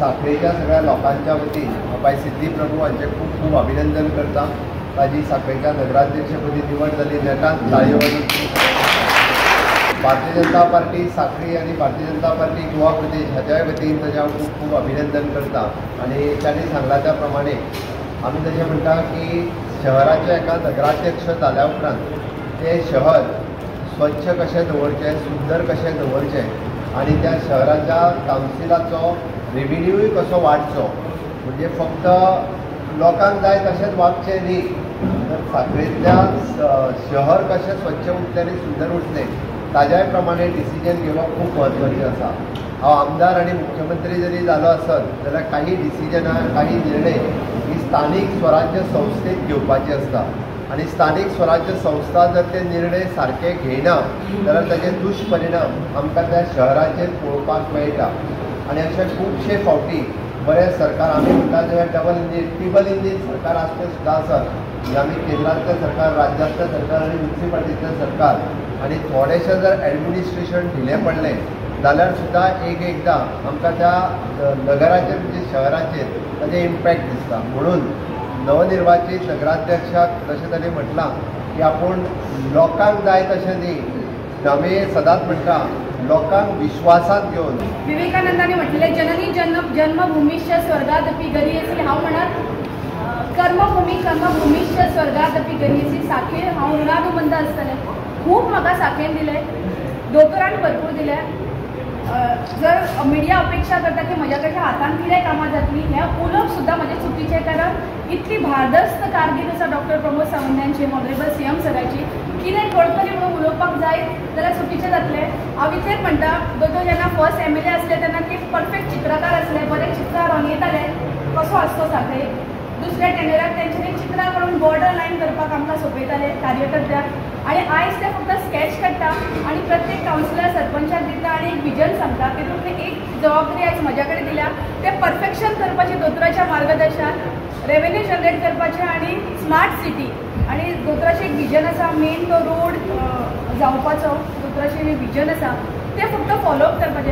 साखळेच्या सगळ्या लोकांच्या वतीन बाय सिद्धी प्रभू हांचें खूब खूब अभिनंदन करता. ताजी साखळेच्या नगराध्यक्षपदी निवड जाली, नेटान ताळयो वाजोवन. भारतीय जनता पार्टी साखळी आनी भारतीय जनता पार्टी गोवा प्रदेश हाच्याय वतीन ताजें हांव खूब खूब अभिनंदन करता. आनी तांणी सांगला त्या प्रमाणे आमी तशें म्हणटा की शहराचे एका नगराध्यक्ष जाल्या उपरांत तें शहर स्वच्छ कशें दवरचें, सुंदर कशें दवरचें आनी त्या शहराच्या कावन्सिलाचो रेविन्यूय कसो वाडचो, म्हणजे फक्त लोकांक जाय तशेंच वागचें न्ही, तर साखळेंतल्या शहर कशें स्वच्छ उरतलें आनी सुंदर उरतलें ताज्याय प्रमाणे डिसिजन घेवप खूब म्हत्वाचें आसा. हांव आमदार आनी मुख्यमंत्री जरी जालो आसत जाल्यार काही डिसिजनां, काही निर्णय ही स्थानीक स्वराज्य संस्थेत घेवपाची आसता आनी स्थानीक स्वराज्य संस्था जर ते निर्णय सारके घेयना जाल्यार ताजे दुश्परिणाम आमकां त्या शहराचेर पळोवपाक मेळटा. आनी अशे खुबशे फावटी बरें सरकार, आमी म्हणटा जें डबल इंजीन, ट्रिपल इंजीन सरकार आसचें सुद्दां आसत, म्हणजे आमी केंद्रांतलें सरकार, राज्यांतलें सरकार आनी म्युनिसिपालिटींतलें सरकार, आनी थोडेशें जर एडमिनिस्ट्रेशन ढिलें पडलें जाल्यार सुद्दां एक एकदां आमकां त्या नगराचेर म्हणजे शहराचेर ताजें इम्पॅक्ट दिसता. म्हणून नवनिर्वाचित नगराध्यक्षाक जशें ताणें म्हटलां की आपूण लोकांक जाय तशें न्ही, आमी सदांच म्हणटा लोकांक विश्वासांत घेवन. विवेकानंदांनी म्हटलें जननी जन्म जन्मभूमिश्च स्वर्गादपि गरीयसी. हांव म्हणत कर्मभूमी कर्मभूमिश्च स्वर्गादपि गरीयसी. साखळे हांव ऋणानुबंध आसतलें. खूब म्हाका साखळेन दिलें, दोतोरान भरपूर दिलें. जर मिडिया अपेक्षा करता की म्हज्या कडच्या हातान कितें कामां जातलीं, हें उलोवप सुद्दां म्हजें चुकीचें, कारण इतली भारदस्त कारकीर्द आसा डॉक्टर प्रमोद सावंत हांची, ऑनरेबल सीएम सराची, कितें कळटलें म्हणून उलोवपाक जाय जाल्यार चुकीचें जातलें. हांव इतलेंच म्हणटा, दोतोर जेन्ना फर्स्ट एमएलए आसले तेन्ना ते परफेक्ट चित्रकार आसले, बरें चित्रां रंगयताले कसो आसतो साखळे. दुसऱ्या टेंडराक तेंच्यांनी चित्रां काडून बॉर्डर लायन करपाक आमकां सोंपयताले कार्यकर्त्याक, आनी आयज ते फक्त स्कॅच काडटा आनी प्रत्येक कावन्सिलर सरपंचाक दिता आनी एक विजन सांगता. तितूंतली एक जबाबदारी आयज म्हज्या कडेन दिल्या, तें परफेक्शन करपाचें दोतोराच्या मार्गदर्शनान, रेवेन्यू जनरेट करपाचें आनी स्मार्ट सिटी. आनी दोतोराचें एक विजन आसा, मेन तो रोड जावपाचो दोतोराचें विजन आसा, तें फक्त फॉलोअप करपाचें.